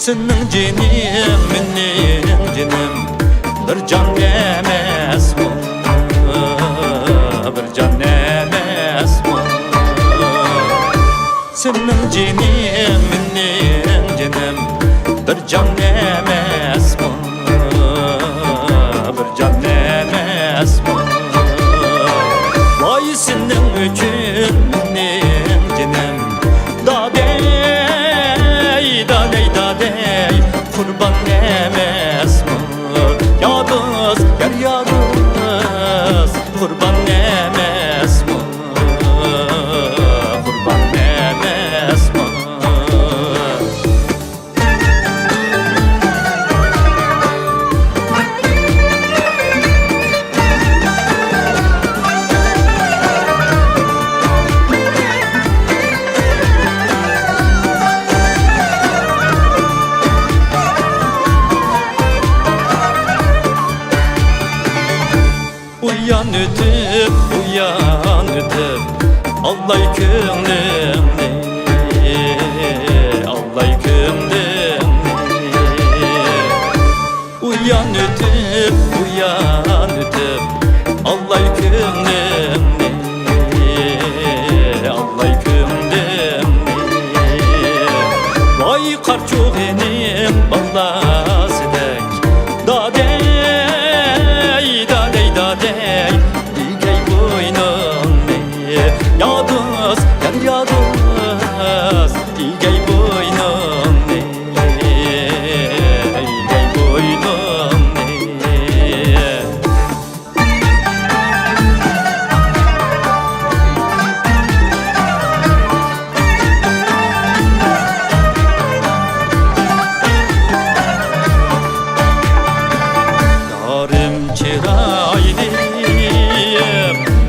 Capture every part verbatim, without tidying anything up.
سېنىڭ جېنىڭ مېنىڭ جېنىم، بىر جان ئەمەسمۇ، بىر جان ئەمەسمۇ؟ سېنىڭ جېنىڭ مېنىڭ جېنىم، بىر جان ئەمەسمۇ، بىر جان ئەمەسمۇ؟ ۋاي سېنىڭ ئۈچۈن مېنىڭ جېنىم، دادەي، دادەي، دادەي، قۇربان ئەمەسمۇ؟ يا دوست، يار، يا دوست، قۇربان ئەمەسمۇ؟ قۇربان ئەمەسمۇ؟ ئۇيان ئۆتۈپ، بۇيان ئۆتۈپ، ئالاي كۆڭلۈڭنى، ئالاي كۆڭلۈڭنى. ئۇيان ئۆتۈپ، بۇيان ئۆتۈپ، ئالاي كۆڭلۈڭنى، ئالاي كۆڭلۈڭنى. ۋاي قارچۇغىنىڭ بالاسىدەك، دادەي، دادەي، دادەي، ئىگەي بوينۇڭنى. يا دوست، يار، يا دوست، ئىگەي بوينۇڭنى، ئىگەي بوينۇڭنى. يارىم چىرايلىق،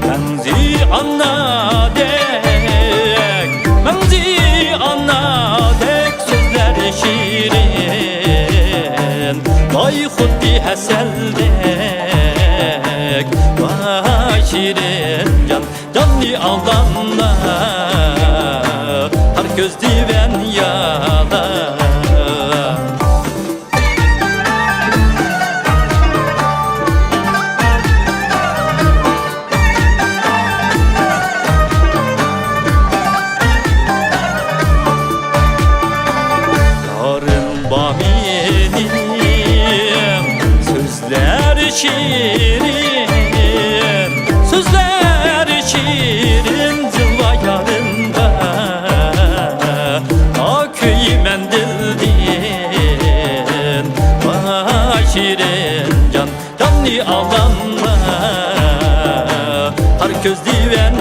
مەڭزى ئانادەك، مەڭزى ئانادەك سۆزلەر شېرىن، ۋاي خۇددى ھەسەلدەك، ۋاي شېرىن جان. جاننى ئالاملا، قارا كۆز دىۋەن يالا. يارىم بار مېنىڭ، سۆزلەر شېرىن، سۆزلەر شېرىن، زىلۋا يارىمغا كۆيىمەن دىلدىن. ۋاي شېرىن جان، جاننى ئالاملا، قارا كۆز دىۋەن